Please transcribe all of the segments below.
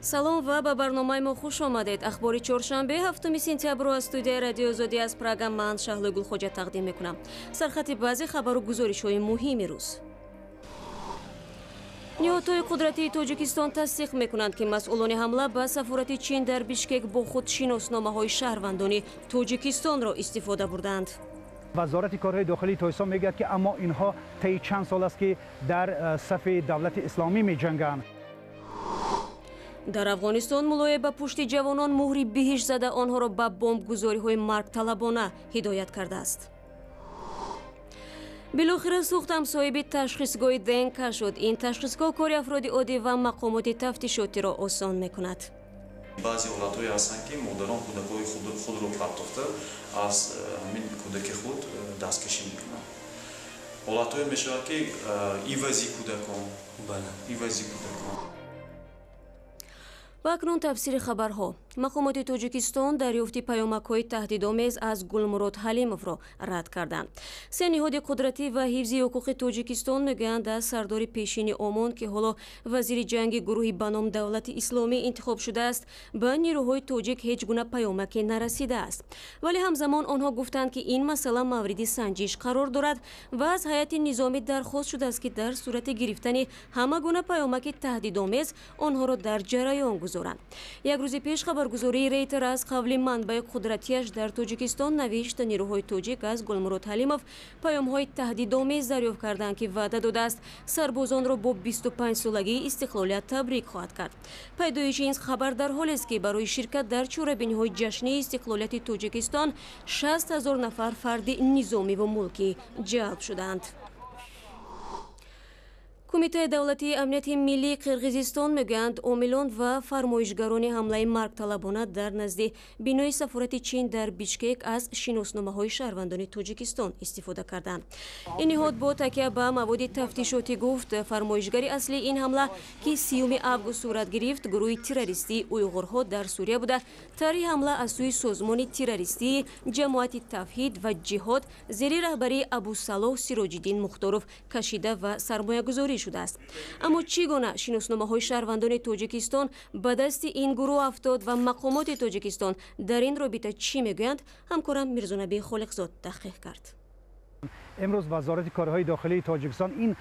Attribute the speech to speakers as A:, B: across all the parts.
A: Салом ва ба барномаи мо хуш омадед. Ахбори чоршанбе, 7 сентябрро аз студияи Радиои Озодӣ аз Прага ман, Шаҳлои Гулхоҷа, тақдим мекунам. Сархати баъзе хабару гузоришҳои муҳими рӯз. Ниҳодҳои қудратии Тоҷикистон тасдиқ мекунанд, ки масъулони ҳамла ба сафорати Чин дар Бишкек бо худ шиносномаҳои шаҳрвандони Тоҷикистонро истифода бурданд.
B: Вазорати корҳои дохилии Тоҷикистон мегӯяд, ки аммо инҳо таи чанд сол аст, ки дар сафи Давлати Исломӣ меҷанганд.
A: Дар Афғонистон муллое ба пушти ҷавонон муҳри биҳишт зада, онҳоро ба бомбгузориҳои маргталабона ҳидоят кардааст. Билохира Суғд ҳам соҳиби ташхисгоҳи ДНК шуд. Ин ташхисгоҳ кори афроди оддӣ ва мақомоти тафтишотиро осон мекунад.
C: Баъзе ҳолатҳое ҳастанд, ки модарон кӯдакҳои худро партофта, аз ҳамин кӯдаки худ дасткашӣ мекунанд. Ҳолатҳое мешавад, ки ивази кӯдакон.
A: Ва акнун тафсири хабарҳо. Мақомоти Тоҷикистон дарёфти паёмакҳои таҳдидомез аз Гулмурод Ҳалимовро рад карданд. Се ниҳоди қудратӣ ва ҳифзи ҳуқуқи Тоҷикистон мегӯянд, аз сардори пешини ОМОН, ки ҳоло вазири ҷанги гурӯҳи ба ном Давлати Исломӣ интихоб шудааст, ба нирӯҳои тоҷик ҳеҷ гуна паёмаке нарасидааст. Вале ҳамзамон онҳо гуфтанд, ки ин масъала мавриди санҷиш қарор дорад ва аз ҳайати низомӣ дархост шудааст, ки дар сурати гирифтани ҳама гуна паёмаки таҳдидомез онҳоро дар ҷараён гузоранд. Як рӯзи пеш хабаргузории Рейтер аз қавли манбаи қудратиаш дар Тоҷикистон навишт, нирӯҳои тоҷик аз Гулмурод Ҳалимов паёмҳои таҳдидомез дарёфт карданд, ки ваъда додааст, сарбозонро бо 25-солагии истиқлолият табрик хоҳад кард. Пайдоиши ин хабар дар ҳолест, ки барои ширкат дар чорабиниҳои ҷашнии истиқлолияти Тоҷикистон 60 000 нафар фарди низомиву мулкӣ ҷалб шуданд. Кумитаи давлатии амнияти миллии Қирғизистон мегӯянд, омилон ва фармоишгарони ҳамлаи маргталабона дар назди бинои сафорати Чин дар Бишкек аз шиносномаҳои шаҳрвандони Тоҷикистон истифода карданд. Ин ниҳод бо такя ба маводи тафтишотӣ гуфт, фармоишгари аслии ин ҳамла, ки 30 август сурат гирифт, гурӯҳи террористии уйғурҳо дар Сурия буда, тарҳи ҳамла аз сӯи созмони террористии Ҷамоати Тавҳид ва Ҷиҳод зери раҳбарии Абусалоҳ Сироҷиддин Мухторов кашида ва сармоягузорӣ шудааст. Аммо чӣ гуна шиносномаҳои шаҳрвандони Тоҷикистон ба дасти ин гурӯҳ афтод ва мақомоти Тоҷикистон дар ин робита чӣ мегӯянд, ҳамкорам Мирзонаби Холиқзод таҳқиқ кард.
B: Имрӯз Вазорати корҳои дохилии Тоҷикистон ин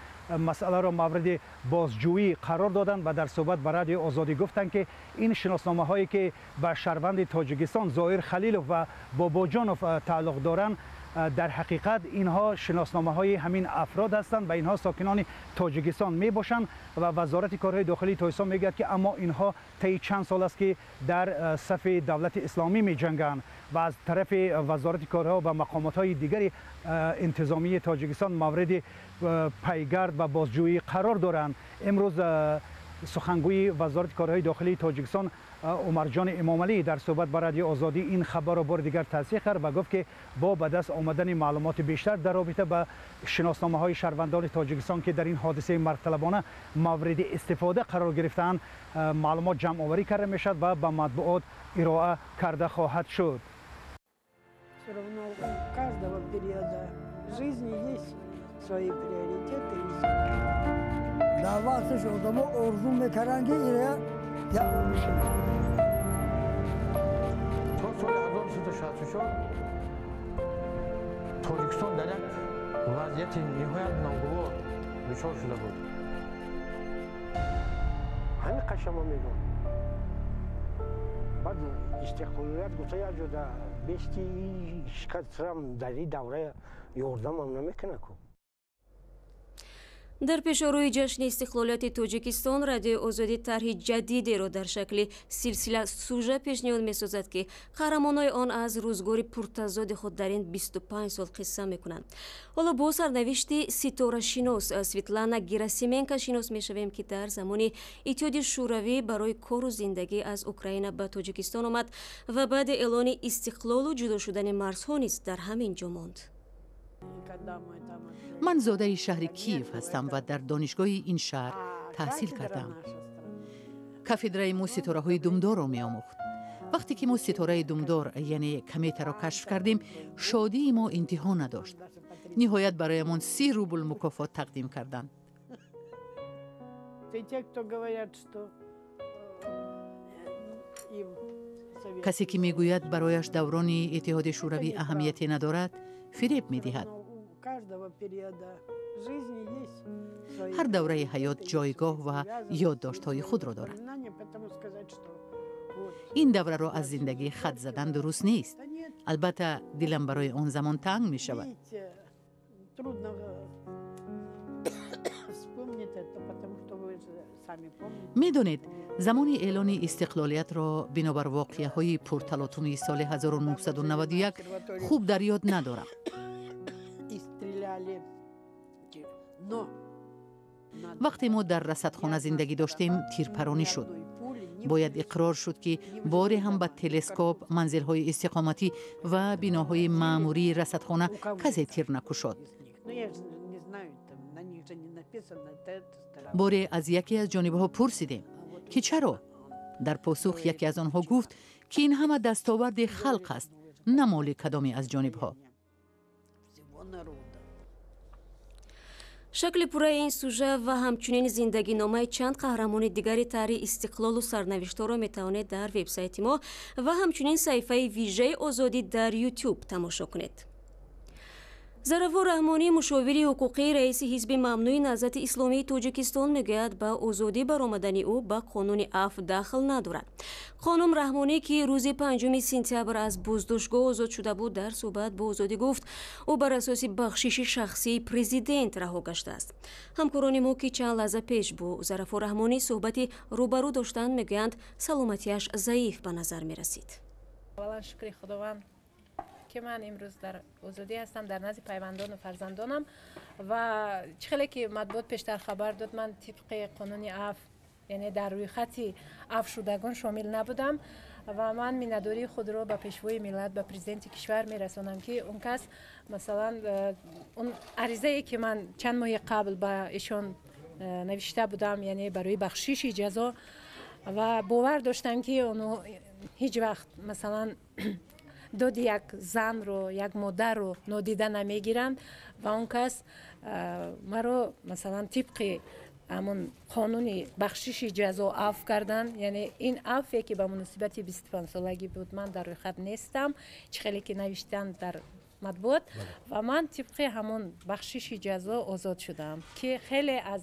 B: масъаларо мавриди бозҷӯӣ қарор доданд ва дар суҳбат ба Радиои Озодӣ гуфтанд, ки ин шиносномаҳое, ки ба шаҳрванди Тоҷикистон Зоир Халилов ва Бобоҷонов тааллуқ доранд, дар ҳақиқат инҳо шиносномаҳои ҳамин афрод ҳастанд ва инҳо сокинони Тоҷикистон мебошанд. Ва Вазорати корҳои дохилии Тоҷикистон мегӯяд, ки аммо инҳо таи чанд сол аст, ки дар сафи Давлати Исломӣ меҷанганд ва аз тарафи вазорати корҳо ва мақомотҳои дигари интизомии Тоҷикистон мавриди пайгард ва бозҷӯӣ қарор доранд. Имрӯз сухангӯи Вазорати корҳои дохилии Тоҷикистон Умарҷони Эмомалӣ дар суҳбат ба Радиои Озодӣ ин хабарро бори дигар тасдиқ кард ва гуфт, ки бо ба даст омадани маълумоти бештар дар робита ба шиносномаҳои шаҳрвандони Тоҷикистон, ки дар ин ҳодисаи маргталабона мавриди истифода қарор гирифтаанд, маълумот ҷамъоварӣ карда мешавад ва ба матбуот ироа карда хоҳад шуд.
D: Всё равно у каждого периода жизни есть свои приоритеты.
E: Дар вақташ одамо орзу мекарданд, ки ира як бишинанд.
F: То соли 1964 Тоҷикистон дар як вазъияти ниҳоят ногувор дучор шуда буд.
D: Ҳамин қашамо мегӯм, баъд истиқлолият гуфта, як ҷода бести шикастрам дар ин давра ёрдамам намекунад ку.
A: Дар пешорӯи ҷашни истиқлолияти Тоҷикистон Радиои Озодӣ тарҳи ҷадидеро дар шакли силсила сюжет пешниҳод месозад, ки қаҳрамонҳои он аз рӯзгори пуртазоди худ дар ин 25 сол қисса мекунанд. Ҳоло бо сарнавишти ситорашинос Светлана Герасименко шинос мешавем, ки дар замони Иттиҳоди Шӯравӣ барои кору зиндагӣ аз Украина ба Тоҷикистон омад ва баъди эълони истиқлолу ҷудо шудани марзҳо низ дар ҳамин ҷо монд.
G: Ман зодаи шаҳри Киев ҳастам ва дар донишгоҳи ин шаҳр таҳсил кардам. Кафедраи мо ситораҳои думдорро меомӯхт. Вақте ки мо ситораи думдор, яъне кометаро кашф кардем, шодии мо интиҳо надошт. Ниҳоят бароямон 30 рубл мукофот тақдим карданд.
D: И те, кто говорят, что
G: Касе ки мегӯяд, барояш даврони Иттиҳоди Шӯравӣ аҳамияте надорад, фиреб медиҳад. Ҳар давраи ҳаёт ҷойгоҳ ва ёддоштҳои худро дорад. Ин давраро аз зиндагӣ хат задан дуруст нест. Албатта, дилам барои он замон танг мешавад. Медонед, замони эълони истиқлолиятро бинобар воқеаҳои пурталотуми соли 1991 хуб дар ёд надорам. Вақте мо дар расадхона зиндагӣ доштем, тирпаронӣ шуд. Бояд иқрор шуд, ки боре ҳам ба телескоп, манзилҳои истиқоматӣ ва биноҳои маъмурии расадхона касе тир накушод. Боре аз яке аз ҷонибҳо пурсидем, ки чаро? Дар посух яке аз онҳо гуфт, ки ин ҳама дастоварди халқ аст, на моли кадоме аз ҷонибҳо.
A: Шакли пурраи ин сужа ва ҳамчунин зиндагиномаи чанд қаҳрамони дигари таърихи истиқлолу сарнавиштҳоро метавонед дар вебсайти мо ва ҳамчунин саҳифаи вижаи Озодӣ дар Ютуб тамошо кунед. Зарафо Раҳмонӣ, мушовири ҳуқуқии раиси ҳизби мамнӯи Наҳзати Исломии Тоҷикистон, мегӯяд, ба озодӣ баромадани ӯ ба қонуни афв дахл надорад. Хонум Раҳмонӣ, ки рӯзи 5 сентябр аз боздоштгоҳ озод шуда буд, дар суҳбат бо Озодӣ гуфт, ӯ бар асоси бахшиши шахсии президент раҳо гаштааст. Ҳамкорони мо, ки чанд лаҳза пеш бо Зарафо Раҳмонӣ суҳбати рӯбарӯ доштанд, мегӯянд, саломатиаш заиф ба назар мерасид.
H: Аввалан, шукри Худованд, ки ман имрӯз дар озодӣ ҳастам, дар назди пайвандону фарзандонам. Ва чӣ хеле ки матбуот пештар хабар дод, ман тибқи қонуни афв, яъне дар рӯйхати афвшудагон шомил набудам ва ман миннатдории худро ба пешвои миллат, ба президенти кишвар мерасонам, ки он кас, масалан, он аризае, ки ман чанд моҳи қабл ба эшон навишта будам, яъне барои бахшиши ҷазо, ва бовар доштам, ки оно ҳеҷ вақт, масалан, доди як занро, як модарро нодида намегиранд ва он кас маро, масалан, тибқи ҳамон қонуни бахшиши ҷазо афв карданд. Яъне ин афве, ки ба муносибати 25-солагӣ буд, ман дар рӯйхат нестам, чӣ хеле ки навиштанд дар матбуот, ва ман тибқи ҳамон бахшиши ҷазо озод шудам, ки хеле аз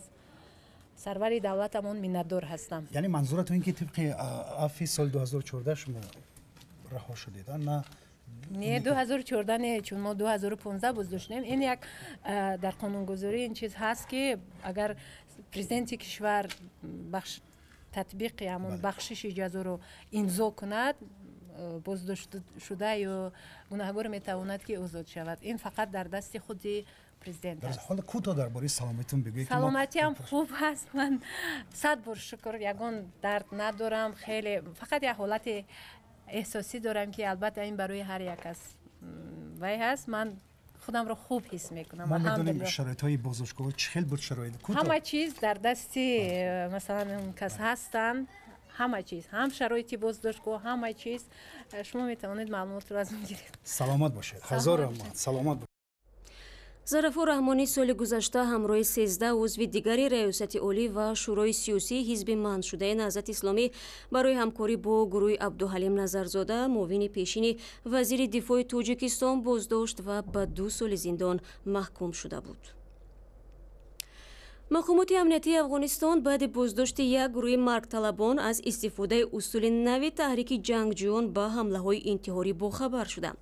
H: сарвари давлатамон миннатдор ҳастам.
B: Яъне манзуратон ин ки тибқи афви соли 2014 шумо раҳо шудед, на?
H: Не, 2014 не, чун мо 2015 боздоштем. Ин як дар қонунгузорӣ ин чиз ҳаст, ки агар президенти кишвар татбиқи ҳамон бахшиши ҷазоро имзо кунад, боздоштшуда ё гунаҳгор метавонад, ки озод шавад. Ин фақат дар дасти худи президент аст.
B: Ҳоло кӯтоҳ дар бораи саломатитон бигӯед.
H: Саломатиам хуб аст, ман сад бор шукр, ягон дард надорам. Хеле фақат як ҳолати эҳсосӣ дорам, ки албатта ин барои ҳар як кас вай ҳаст. Ман худамро хуб ҳис мекунам.
B: Мо медонем, шароитҳои боздоштгоҳ чӣ хел буд, шароит?
H: Ҳама чиз дар дасти, масалан, он кас ҳастанд, ҳама чиз, ҳам шароити боздоштгоҳ, ҳама чиз. Шумо метавонед маълумотро аз он гиред.
B: Саломат бошед, ҳазор раҳмат, саломат.
A: Зарафо Раҳмонӣ соли гузашта ҳамроҳи 13 узви дигари Раёсати Олӣ ва Шӯрои сиёсии ҳизби манъшудаи Наҳзати Исломӣ барои ҳамкорӣ бо гурӯҳи Абдуҳалим Назарзода, муовини пешини вазири дифои Тоҷикистон, боздошт ва ба 2 соли зиндон маҳкум шуда буд. Мақомоти амниятии Афғонистон баъди боздошти як гурӯҳи маргталабон аз истифодаи усули нави таҳрики ҷангҷӯён ба ҳамлаҳои интиҳорӣ бохабар шуданд.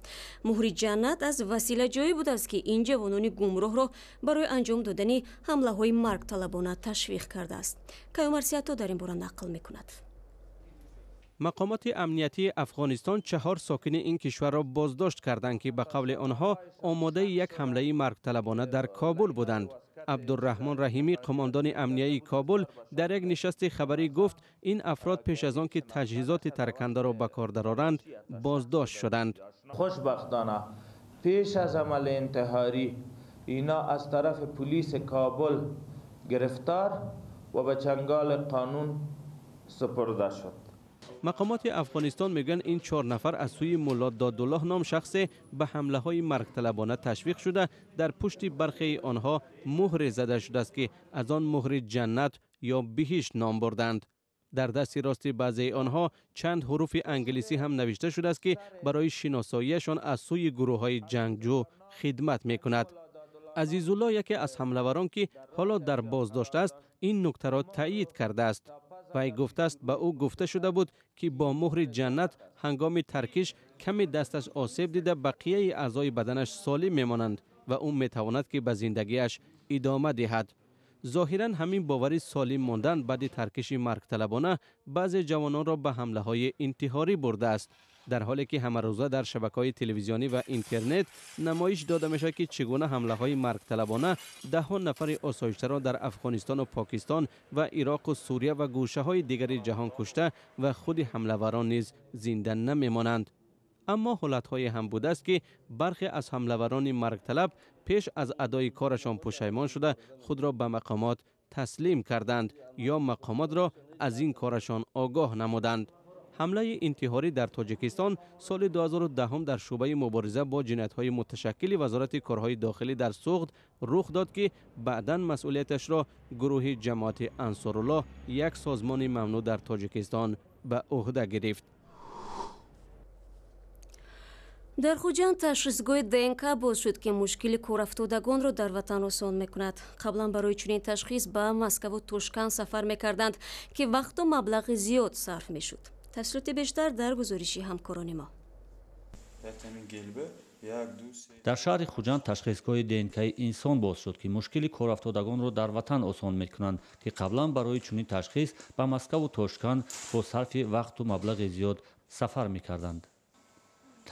A: Муҳри ҷаннат аз василаҷӯӣ будааст, ки ин ҷавонони гумроҳро барои анҷом додани ҳамлаҳои маргталабона ташвиқ кардааст. Каюмар Сиято дар ин бора нақл мекунад.
I: Мақомоти амниятии Афғонистон 4 сокини ин кишварро боздошт карданд, ки ба қавли онҳо омодаи як ҳамлаи маргталабона дар Кобул буданд. Абдурраҳмон Раҳимӣ, қумондони амнияи Кобул, дар як нишасти хабарӣ гуфт, ин афрод пеш аз он ки таҷҳизоти таркандаро ба кор дароранд, боздошт шуданд.
J: Хушбахтона, пеш аз амали интиҳорӣ ино аз тарафи полиси Кобул гирифтор ва ба чанголи қонун супурда шуд.
I: Мақомоти Афғонистон мегӯянд, ин 4 нафар аз сӯи Мулло Додуллоҳ ном шахсе ба ҳамлаҳои маргталабона ташвиқ шуда, дар пушти бархеи онҳо муҳре зада шудааст, ки аз он муҳри ҷаннат ё биҳишт ном бурданд. Дар дасти рости баъзеи онҳо чанд ҳуруфи англисӣ ҳам навишта шудааст, ки барои шиносоиашон аз сӯи гурӯҳҳои ҷангҷӯ хидмат мекунад. Азизулло, яке аз ҳамлаварон, ки ҳоло дар боздошт аст, ин нуктаро таъйид кардааст. Вай гуфтааст, ба ӯ гуфта шуда буд, ки бо муҳри ҷаннат ҳангоми таркиш каме дасташ осеб дида, бақияи аъзои баданаш солим мемонанд ва ӯ метавонад, ки ба зиндагиаш идома диҳад. Зоҳиран ҳамин бовари солим мондан баъди таркиши маргталабона баъзе ҷавононро ба ҳамлаҳои интиҳорӣ бурдааст, дар ҳоле ки ҳамарӯза дар шабакаҳои телевизионӣ ва интернет намоиш дода мешавад, ки чӣ гуна ҳамлаҳои маргталабона даҳҳо нафари осоиштаро дар Афғонистону Покистон ва Ироқу Сурия ва гӯшаҳои дигари ҷаҳон кушта ва худи ҳамлаварон низ зинда намемонанд. Аммо ҳолатҳое ҳам будааст, ки бархе аз ҳамлаварони маргталаб пеш аз адои корашон пушаймон шуда, худро ба мақомот таслим карданд ё мақомотро аз ин корашон огоҳ намуданд. Ҳамлаи интиҳорӣ дар Тоҷикистон соли 2010 дар шӯъбаи мубориза бо ҷиноятҳои муташаккили Вазорати корҳои дохилӣ дар Суғд рух дод, ки баъдан масъулияташро гурӯҳи Ҷамоати Ансоруллоҳ, як созмони мамнӯъ дар Тоҷикистон, ба ӯҳда гирифт.
A: Дар Хуҷанд ташхисгоҳи ДНК боз шуд, ки мушкили корафтодагонро дар ватан осон мекунад. Қаблан барои чунин ташхис ба Москаву Тошканд сафар мекарданд, ки вақту маблағи зиёд сарф мешуд. Тафсилоти бештар дар гузориши ҳамкорони мо.
K: Дар шаҳри Хуҷанд ташхисгоҳи ДНКи инсон боз шуд, ки мушкили корафтодагонро дар ватан осон мекунанд, ки қаблан барои чунин ташхис ба Москаву Тошканд бо сарфи вақту маблағи зиёд сафар мекарданд.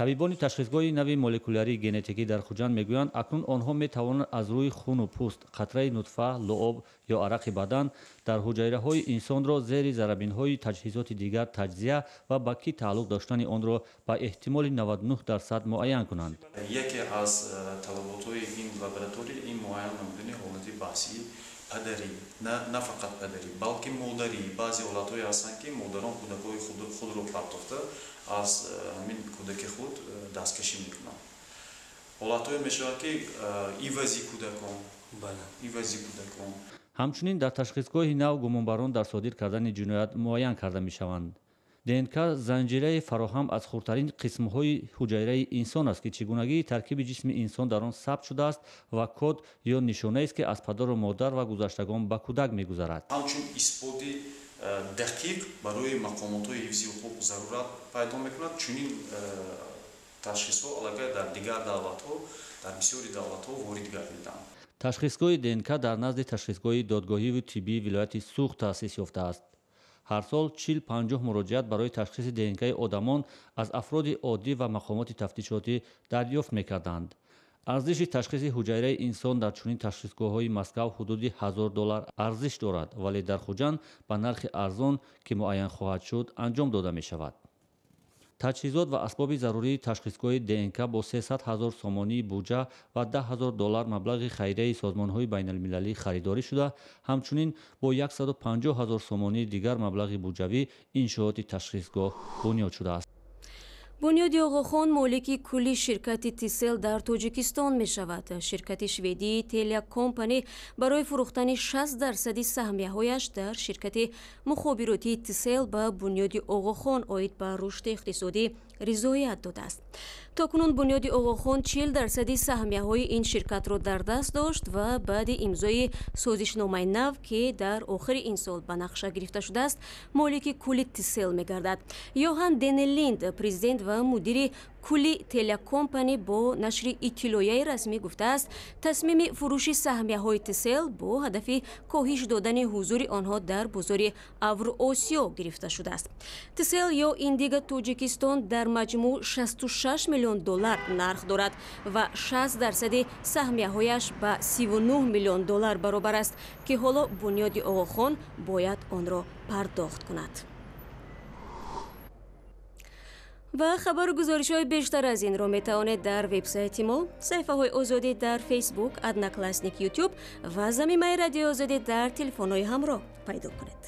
K: Табибони ташхисгоҳи нави молекулярии генетикӣ дар Хуҷанд мегӯянд, акнун онҳо метавонанд аз рӯи хуну пӯст, қатраи нутфа, луоб ё арақи бадан дар ҳуҷайраҳои инсонро зери зарабинҳои таҷҳизоти дигар таҷзия ва ба кӣ тааллуқ доштани онро ба эҳтимоли 99% муайян кунанд.
C: Яке аз талаботҳои ин лаборатория ин муайян намудани ҳолати баҳсии падарӣ, на фақат падарӣ, балки модарӣ. Баъзе ҳолатҳое ҳастанд, ки модарон кӯдакҳои худро партофта, аз ҳамин кӯдаки худ дасткашӣ мекунанд. Ҳолатҳое мешавад, ки ивази кӯдакон.
K: Ҳамчунин дар ташхисгоҳи нав гумонбарон дар содир кардани ҷиноят муайян карда мешаванд. ДНК занҷираи фароҳам аз хурдтарин қисмҳои ҳуҷайраи инсон аст, ки чигунагии таркиби ҷисми инсон дар он сабт шудааст ва код ё нишонаест, ки аз падару модар ва гузаштагон ба кӯдак мегузарад.
C: Ҳамчун исботи дақиқ барои мақомотҳои ҳифзи ҳуқуқ зарурат пайдо мекунад. Чунин ташхисҳо аллакай дар дигар давлатҳо, дар бисёри давлатҳо ворид гардиданд.
K: Ташхисгоҳи ДНК дар назди ташхисгоҳи додгоҳиву тиббии вилояти Суғд таъсис ёфтааст. Ҳар сол 40-50 муроҷиат барои ташхиси ДНКи одамон аз афроди оддӣ ва мақомоти тафтишотӣ дарёфт мекарданд. Арзиши ташхиси ҳуҷайраи инсон дар чунин ташхисгоҳҳои Москав ҳудуди $1000 арзиш дорад, вале дар Хуҷанд ба нархи арзон, ки муайян хоҳад шуд, анҷом дода мешавад. Таҷҳизот ва асбоби зарурии ташхисгоҳи ДНК бо 300 000 сомонии буҷа ва $10 000 маблағи хайрияи созмонҳои байналмилалӣ харидорӣ шуда, ҳамчунин бо 150 000 сомонии дигар маблағи буҷавӣ иншооти ташхисгоҳ бунёд шудааст.
A: Бунёди Оғохон молики кулли ширкати Тисел дар Тоҷикистон мешавад. Ширкати шведии Телия Компани барои фурӯхтани 60% саҳмияҳояш дар ширкати мухобиротии Тисел ба Бунёди Оғохон оид ба рушди иқтисодӣ ризоят додааст. То кунун Бунёди Оғохон 40% саҳмияҳои ин ширкатро дар даст дошт ва баъди имзои созишномаи нав, ки дар охири ин сол ба нақша гирифта шудааст, молики кулли Тисел мегардад. Йоҳан Денелинд, президент ва мудири кулли Телия Компани, бо нашри иттилоияи расмӣ гуфтааст, тасмими фурӯши саҳмияҳои Тисел бо ҳадафи коҳиш додани ҳузури онҳо дар бозори Авроосиё гирифта шудааст. Тисел ё Индига Тоҷикистон дар маҷмӯъ 66 миллион доллар нарх дорад ва 60% саҳмияҳояш ба 39 миллион доллар баробар аст, ки ҳоло Бунёди Оғохон бояд онро пардохт кунад. Ва хабару гузоришҳои бештар аз инро метавонед дар вебсайти мо, саҳифаҳои Озодӣ дар Фейсбук, Одноклассник, Ютуб ва замимаи Радиои Озодӣ дар телефонҳои ҳамроҳ пайдо кунед.